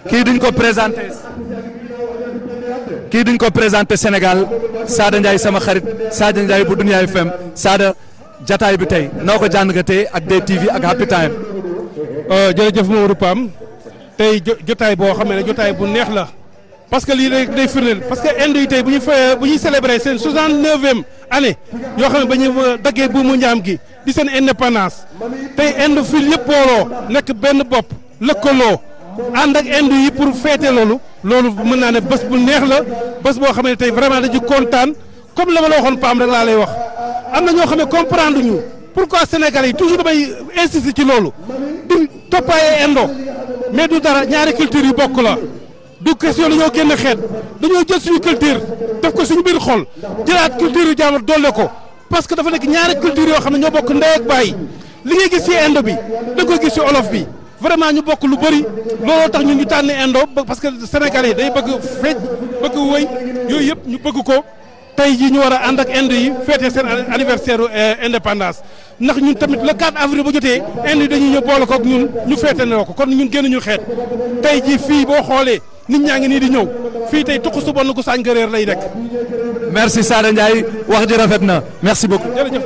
kii duñ ko présenté Sénégal Sada Ndiaye sama xarit Sada Ndiaye bu Dunya FM Sada jataay bi tey noo ko jàngatee ak DTV ak Happy Time. jërëjëf Maodo Pam tey jotaay boo xam ne jotaay bu neex la parce que lii day firndeel parce que Inde yi tey bu ñuy célébrer seen 69e année yoo xam ne ba ñu daggee buumu njaam gi di seen indépendance tey Inde fii yëpp booloo nekk benn bopp lëkkaloo ànd ak Inde yi pour fêter loolu mën naa ne bés bu neex la bés boo xam ne tey vraiment dañu kontaan comme la ma la waxoon Pam rek laa lay wax am na ñoo xam ne comprendre ñu pourquoi Sénégalais yi toujours damay insister ci loolu di toppaaye Indo mais du dara ñaari culture yu bokk la du question dañoo génn xeet dañoo jël suñu culture def ko suñu biir xol jëlaat culture yu jàmbur dolle ko parce que dafa nekk ñaari culture yoo xam ne ñoo bokk ndey ak baay li ngay gis ci Indo bi da nga koy gis ci olof bi vraiment ñu bokk lu bëri looloo tax ñun ñu tànn Indo parce que Sénégalais yi day bëgg fecc bëgg wëy yooyu yëpp ñu bëgg ko tey jii ñu war a ànd ak Inde yi fêter seen anniversaire indépendance ndax ñun tamit le 4 avril ba jotee Inde yi dañuy ñëw boole ko ak ñun ñu fêter ne ko kon ñun génn ñu xeet tey jii fii boo xoolee nit ñaa ngi nii di ñëw fii tey tuq su bon ku saañ gëreer lay nekk. merci Sada Ndiaye wax ji rafet na merci beaucoup. jërëjëf.